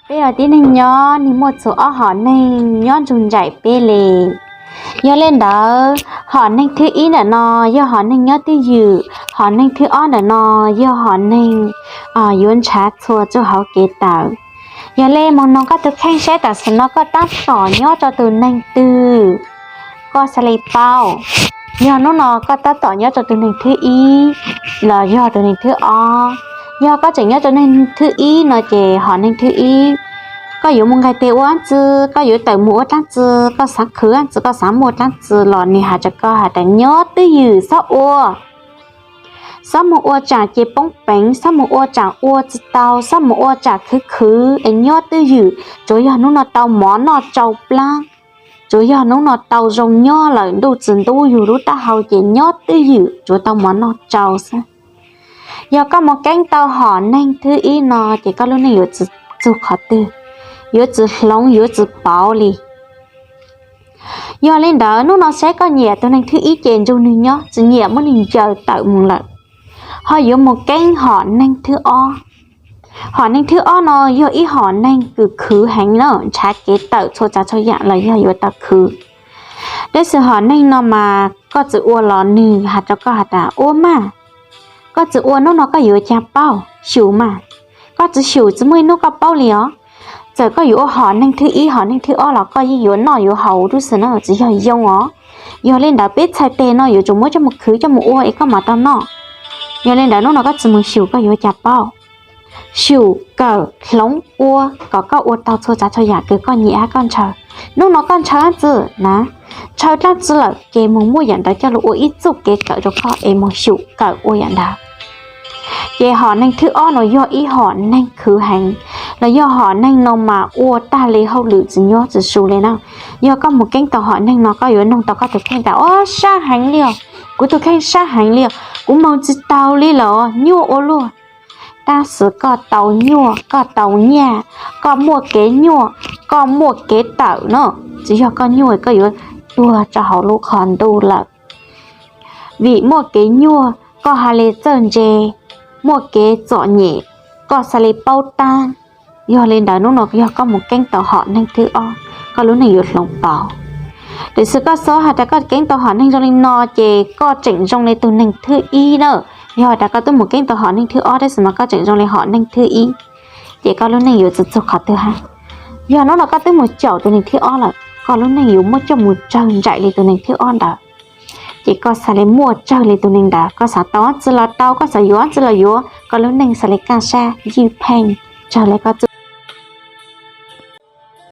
Peb ua tib neeg nyob, neeg muaj txug ob hom neeg nyob nrug nraim peb le. Yog le ntawd, hom neeg thwv ib ntawm no yog hom neeg nyob twj ywm, hom neeg thwv ob ntawm no yog hom neeg yuav ntshav txhua txuj hauv kev tawm. Yog le moog noog koj tug kheej saib tam sim no koj tab tom nyob rua tug neeg twg, koj xaav le paub. Yog nub no koj tab tom nyob rua tug neeg thwv ib los yog tug neeg thwv ob. Yog koj tseem nyob rua neeg thwv ib no ces hom neeg thwv ib, koj yuav moog nqai teg ua dlaab tsi, koj yuav tawm moog ua dlaab tsi, koj xaav khwv dlaab tsi, koj xaav muaj dlaab tsi los nwg has rua koj has tas nyob twj ywm xob ua. Xob moog ua tsaam ces poob peev, xob moog ua tsaam ua tsi tau, xob moog ua tsaam khwv khwv es nyob twj ywm, tsuav yog nub no tau mov noj tsau plaab, tsuav yog nub no tau zoo nyob lawm, ntuj tsi ntub yug lub taub hau ces nyob twj ywm tsuav tau mov noj tsau xwb. Yog koj moog keeb tau hom neeg thwv ib no ces koj lub neej yuav tsi txug qhov twg, yuav tsi hloov yuav tsi pauv li. Yog le ntawd nub no saib koj nyiam tug neeg thwv ib ces nrug nwg nyob, tsi nyiam muab nwg ncaws tawm moog lawm. Ho yuav moog keeb hom neeg thwb ob. Hom neeg thwb ob no yog ib hom neeg kws khwv heev na, nrhav kev tawm txhua tsav txhua yaam los yog yuav tau khwv. Tab sis hom neeg no mas koj tsi ua los nwg has rua koj has tas ua maj, koj tsi ua nub no koj yuav ca paub, xyum maj. Koj tsi xyum tsi muaj ib nub koj paub li os. Txawm koj yuav ua hom neeg thwb ib hom neeg thwb ob los koj yeej yuav noj yuav haus dub xwb na, tsi yog yoo os. Yog le ntawd peb txhais teg no yuav tsum muab coj moog khwv coj moog ua es koj mam tau noj. Yog le ntawd nub no koj tsi moog xyum koj yuav ca paub. Xyum kawm hloov ua kom koj ua tau txhua tsav txhua yaam kws koj nyiam hab koj ntshaw. Nub no koj ntshaw dlaab tsi na, ntshaw dlaab tsi lawm ces moog muab yaam ntawd coj lug ua ib txuj kev kawm rua koj es moog xyum kawm ua yaam ntawd. Ces hom neeg thwb ob no yog ib hom neeg khwv heev, los yog hom neeg no mas ua tag le hauj lwm tsi nyob tsi su le na. Yog koj moog keeb tau hom neeg no koj yuav noog tau koj tug kheej tas ua sab heev li os, kuv tug kheej sab heev li os, kuv moog tsi tau li lawm, nyuaj ua luaj. Tab sis koj tau nyuaj koj tau nyaj, koj muaj kev nyuaj koj muaj kev tawm no, tsi yog koj nyuaj koj yuav tuag rua hauv lub qhov ntuj lawm. Vim muaj kev nyuaj koj has le txawj ntse, muaj kev txom nyem koj xaav le paub taab. Yog le ntawd nub no yog koj moog keeb tau hom neeg thwb ob, koj lub neej yuav hloov pauv. Tiam sis koj xob has tas koj keeb tau hom neeg zoo li no ces koj tseem zoo le tug neeg thwb ib na. Yog has tas koj twb moog keeb tau hom neeg thwb ob tab sis mas koj tseem zoo le hom neeg thwb ib, ces koj lub neej yuav tsi txug qhov twg hab. Yog nub no koj twb moog caum tug neeg thwb ob lawm koj lub neej yuav muab coj moog tsawg nraim le tug neeg thwb ob ntawd. Ces koj xaav le muaj tsawg le tug neeg ntawd, koj xaav tau dlaab tsi los tau, koj xaav yuav dlaab tsi los yuav, koj lub neej xaav le kaaj sab ywj pheej tsawg le koj txuj